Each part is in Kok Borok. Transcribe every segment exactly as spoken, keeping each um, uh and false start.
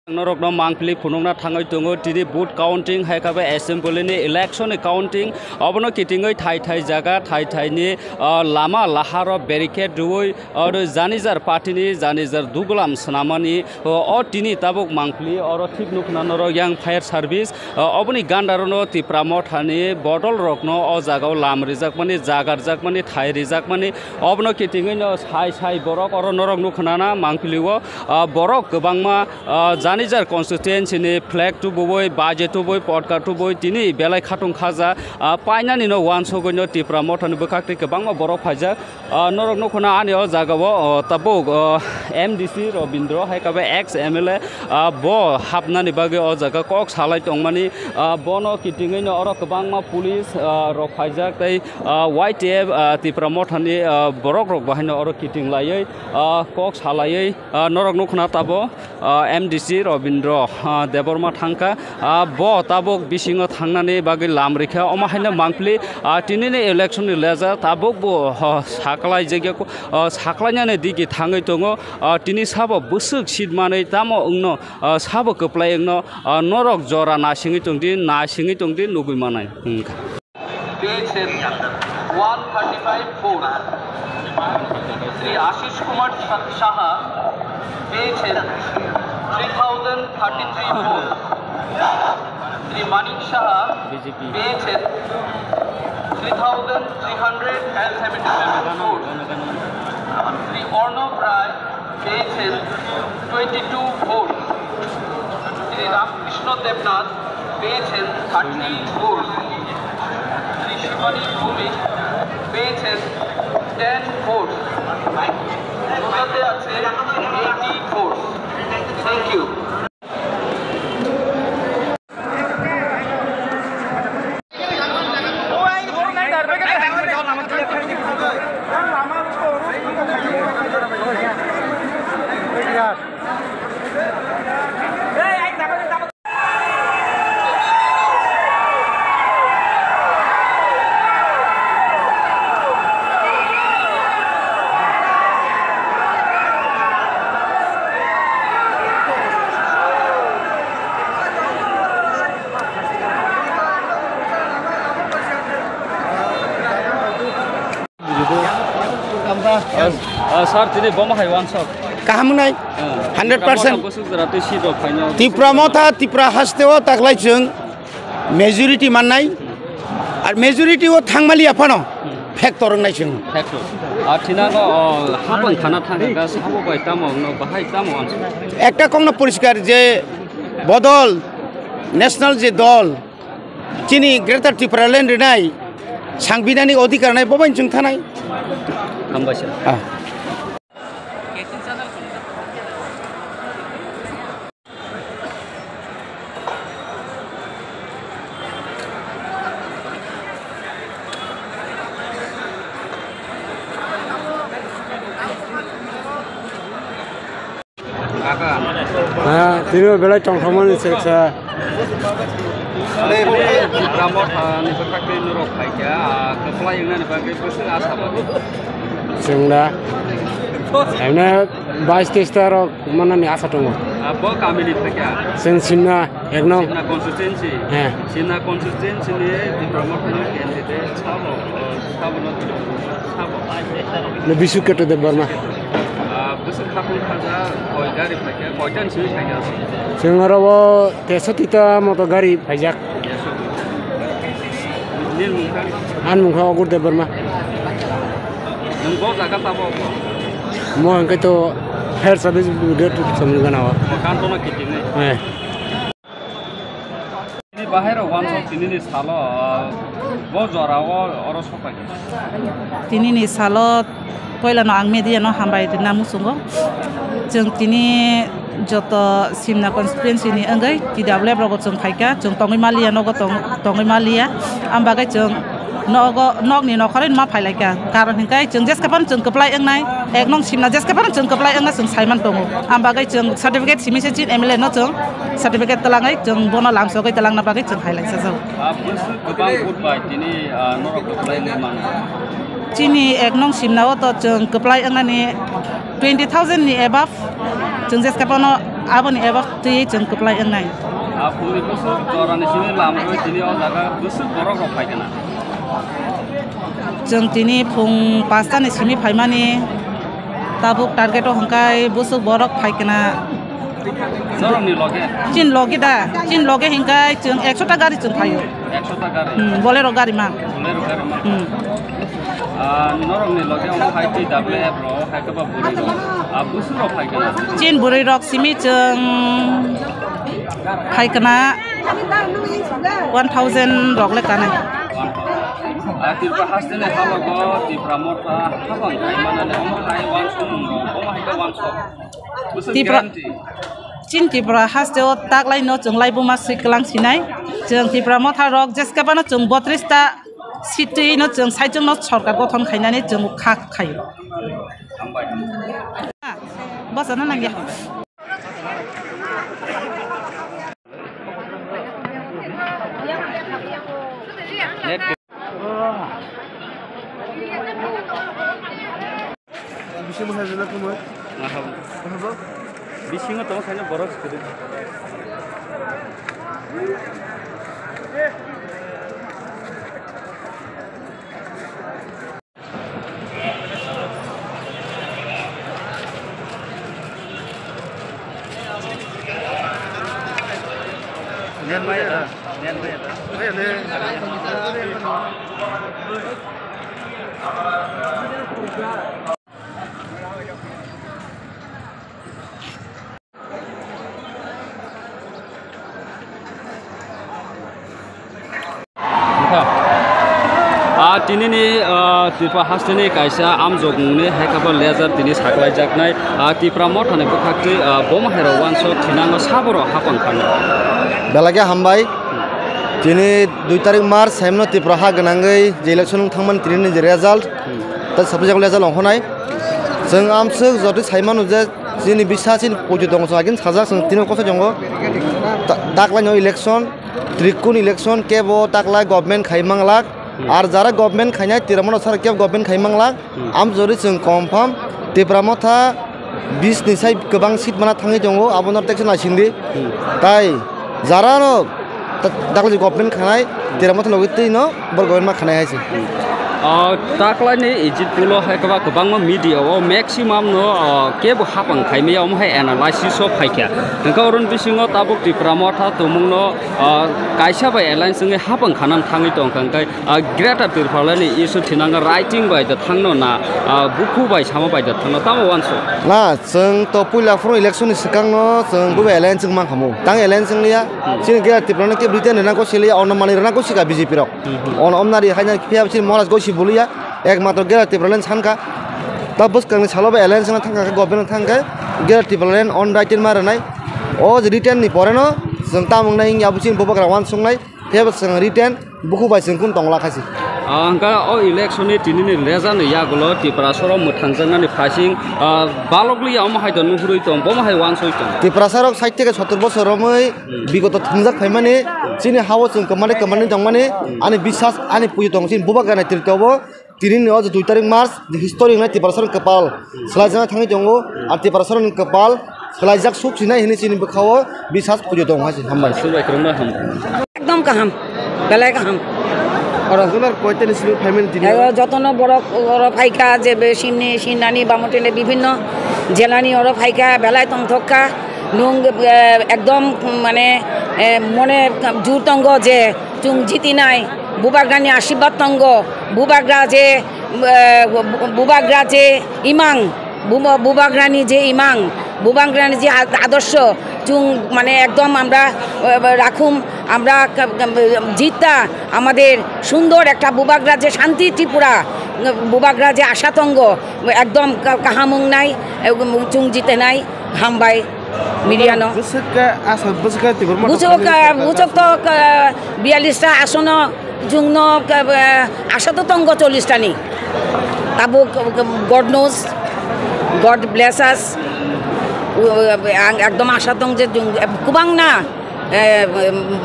Norokno mangpili phunukna thangwi tongo, tini vote counting hai khe bo assembly ni election ni counting, obono kitingwi thai thai jaga, thai thai ni, ah, lama laharo barricade rwui, oro janijar party ni janijar dugulam swnamani, o, o tini tabuk mangpili oro thik nukna norok yang fire service, ah, oboni gandarono Tipra Motha ni bodol rokno o jaga o lam rijakmani, jaga rijakmani, thai rijakmani, obono kitingwi no sai sai borok oro norok nukhnana mangpili o, ah, borok kwbangma Ah, janijar constituency ni flag tubui, baje tubui, potka tubui, tini belai khatung khaja, ah, painani no uansugui no Tipra Motha ni bwkhak tei kwbangma borok phaijak. Ah, norok nukho na ani o jaga o, oh, tabuk, oh, M D C Robindro hai khe bo ex M L A, ah, bo hapnani bagwi o jaga kok salai tongmani, ah, bono kitingwi no oro kwbangma police, ah, rok phaijak tei, ah, Y T F, ah, Tipra Motha ni, ah, borok rok bo haino oro kiting laiwi, ah, kok salaiwi, ah, norok nukho na tabo. Ah, M D C Robindro, ah, Debbarma thangkha, ah, bo tabuk bisingo thangnani bagwi lam rikha, omo haino mangpili, ah, tinini election ni leja tabuk bo, oh, saklai jagya ko, oh, saklainani digi thangwi tongo, ah, tini sabo bwswk seat manwi tamo wngno, ah, sabo kwplai wngno, ah, norok jora nasingwi tongdi, nasingwi tongdi nugwi manai wngkha. পেয়েছেন one thirty five vote. Shri Ashis Kumar Sa-, Saha পেয়েছেন three thousand thirty three vote. Shri Manik Saha পেয়েছেন three thousand three hundred and seventy seven vote. Shri Arnab Roy পেয়েছেন twenty two vote. Shri Ramkrishna Debnath পেয়েছেন thirty vote. Shri Shibani Bhowmik পেয়েছেন ten vote. টোটালে আছে eighty vote. Thank you. Ah, sir, tini bomo hai wansok. Kaham wngnai? Ah, hundred percent. Tipra Motha bwswk jora tei seat rok phaino. Tipra Motha, Tipra haste o taklai chwng majority mannai. Ar majority o thangmaliya phano factor wngnai chwng. Factor. Ah, thina no, oh, hapang khana thangkha, sabo bai tamo wngno, bahai tamo wansok. Ekta kokno poriskar je bodol, national je dol, chini Greater Tipraland rinai, sangbidhanik odhikar nai, bobain chwng thanai. Hambai sir. Ah. Ha, tini belai tongthokmani seksa. Tipra Mothani bwkhak tei norok phaikha, ah, kwplai wngnani bagwi bwswk asa mani. Chwng da. Emne bais teis ta rok manani asa tongo. Ah, bo kamini phaikha? Chwng Simna ek nong. Simna constituency. He. Simna constituency ni Tipra Mothani candidate sabo, sabo no, sabo. No Bisu Keto Debbarma. Ah, bwswk khapung khaja, koi gari phaikha, koitan simi phaikha? Chwng oro o teso tita moto gari phaijak. Nini mung kha? Ani mung kha Ogur Debbarma. Nwng bo jaga tabo? Mo hwnkhe to fire service brigade chwng gana o. Mo kanto no kiting nai. Eh. Tini bahai rok wansok tini ni salo, ah, bo jora o oro sopai. Tini ni salo poila no ang media no hambai rina muchungo. Chwng tini joto Simna constituency ni wngwi T W F rogo chwng phaikha, chwng tongwi maliya, nogo tong-, tongwi maliya. Am bagwi chwng nogo, nokni nokhorwi ma phailaikha. Karon hinkhe chwng jeske phano chwng kwplai wngnai, ek nong Simna jeske phano chwng kwplai wngna chwng saiman tongo. Am bagwi chwng certificate simi se chin M L A no chwng certificate twlangwi chwng bono lamsogwi twlangna bagwi chwng phailaijak. Ah, bwswk kwbang vote bai tini, ah, norok kwplai wngwi mano? Chini ek nong Simna o to chwng kwplai wngnani twenty thousand ni above. Chwng jeske phano Aboni ebak twi chwng kwplai wngnai. A phungni bwswk jorani simi lamrwi tini o jaga bwswk borok rok phai kana? Chwng tini phung paanch ta ni simi phaimani, tabuk target o hwnkhe bwswk borok phai kana. Norokni loge? Chin loge da, chin loge hwnkhe chwng ekso ta gari chwng phaio. Ekso ta gari? Hmm, Bolero gari mang. Bolero gari mang. Hmm. Ah, norokni loge omo hai twi W F rok, hai khe ba bwrwi rok. Ah, busu rok phai kana? Chin bwrwi rok simi chwng phai kana one thousand rok le kanai. Ah, Tripura haste ni halogo Tipra Motha habang khai manani omo hai wansuk mung rok, omo hai khe wansuk. Busu Tipra, guarantee. Chin Tripura haste o taklai no chwng laibuma swi kwlang sinai. Chwng Tipra Motha rok jeskabano chwng botris ta City no chwng saichung no sorkar gothon khainani chwng kha khaio. Bosano nangya. Bisingo tongkha borok kwrwi. Wngkha. Ah, tinini, ah, Tripura hasteni kaisa amjokmungni hai khe bo lejar tini saklaijaknai, ah, Tipra Mothani bwkhaktwi, ah, bomo hai rok wansok thinango saborok hapang khanai. Belai khe hambai. Tini dui tarik March, saimano Tripura ha gwnangwi je election wng thangmani tinini je result, hmm, tei sabjak result ongkhornai. Chwng amswk jotoi saimano je chini bisa chini poito tongo, chwng agini sajak, chwng tini kosa tongo. Ta-, taklaino election, trikun election, kebo taklai government khai manglak. Hmm. Ar jara government khainai Tripura Motha sara kebo government khai manglak. Hmm. Am jori chwng confirm Tipra Motha bis ni sai kwbang seat mana thangwi tongo, abono teisa naisingdi. Hmm. Tai jara no ta-, daklai government khanai, Tipra Motha logi twi no bor government ma khanai hai se. Hmm. Ah, taklaini exit poll o hai kwba-, kwbangma media o maximum no, ah, kebo hapang khaimaya omo hai analysis o phaikha. Hwnkhe oroni bisingo tabuk Tipra Motha tongmungno, ah, kaisa bai alliance wngwi hapang khanani thangwi tongkha, hwnkhe ah, Greater Tipraland ni issue thinango writing bai da thangno na, ah, bukhu bai sama bai da thangno, tamo wansuk? Na, chwng to puila phuru election ni swkangno chwng bubai alliance wng mankhamu. Tang alliance wng liya, hmm, chini Greater Tipraland kebo written rwna gosi liya, ono manwi rwna gosi kha B J P rok. Hmm, hmm. Ono omnari haina phiya chini Maharaj gosi buliya, ekmatro Greater Tipraland sankha. Ta bwskangni salo bai alliance wngna thangkha, government thangkha, Greater Tipraland on written ma rwnai. O je written ni pore no chwng tamo wngnai wngya abo chini bubagra wansuknai. Phiya bo chwng written bukhu bai chwng kun tongla khaisi. Ah, hwnkha o election ni tini ni result ni yagulo Tiprasa rok mwthangjaknani phaising, ah, balok liya omo hai to nuhurwi tong, bomo hai wansoi tong. Tiprasa rok sait theke sottor bosor romwi, hmm, bigoto thwngjak phaimani, chini hao chwng kwmani kwmani tongmani, hmm, ani biswas ani puju tong chini bubagra naitwi tobo. Tini ni o je dui tarik March, je history wngnai Tiprasa ni kwpal swlaijaknai thangwi tongo, ar Tiprasa ni kwpal swlaijak suk sinai hinwi chini bwkhao biswas pujo tongo hai se, hambai. Hambai, kwrwngma hambai. Ekdom kaham, belai kaham. Oro. Regular koitani simi phaimani tini? Ego jotono borok oro phaikha, je be sinni, sinnani, bamotele bibhinno jelani oro phaikha, belai tongthokha. Nwng, eh, ekdom, mane, eh, mone jur tongo je, Chwng jitinai, bubagrani ashirbad tongo, bubagra je, eh, bu-, bubagra je imang, bu-, bubagrani je imang, bubagrani je ad-, adorsho, chwng mane ekdom amra, eh, rakhum, amra ka-, ka-, jita, amader sundor ekta bubagra je shanti Tripura, bubagra je asha tongo, ekdom ka-, kaham wngnai, eh, chwng jitenai, hambai. Media no. Bwswk khe asa, bwswk khe Tipra Motha Bwswk khe, bwswk to, eh, biyallis ta asono, jungno, eh, asa to tongo chollish ta ni. Tabuk, eh, God knows, God bless us. Ang ekdom asa tong je jung, eh, kubang na, eh,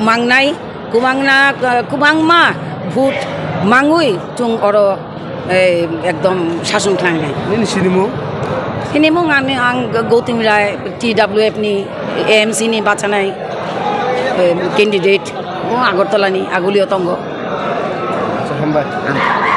mangnai, kubang na, eh, kubang ma, vote mangwi chung oro, eh, ekdom sasong khlainai. Nini sinimung? Ini mung ani ang Gautam Rai, T W F ni, A M C ni bachanai, eh, candidate. O Agartala ni agulio tongo. Acha, hambai.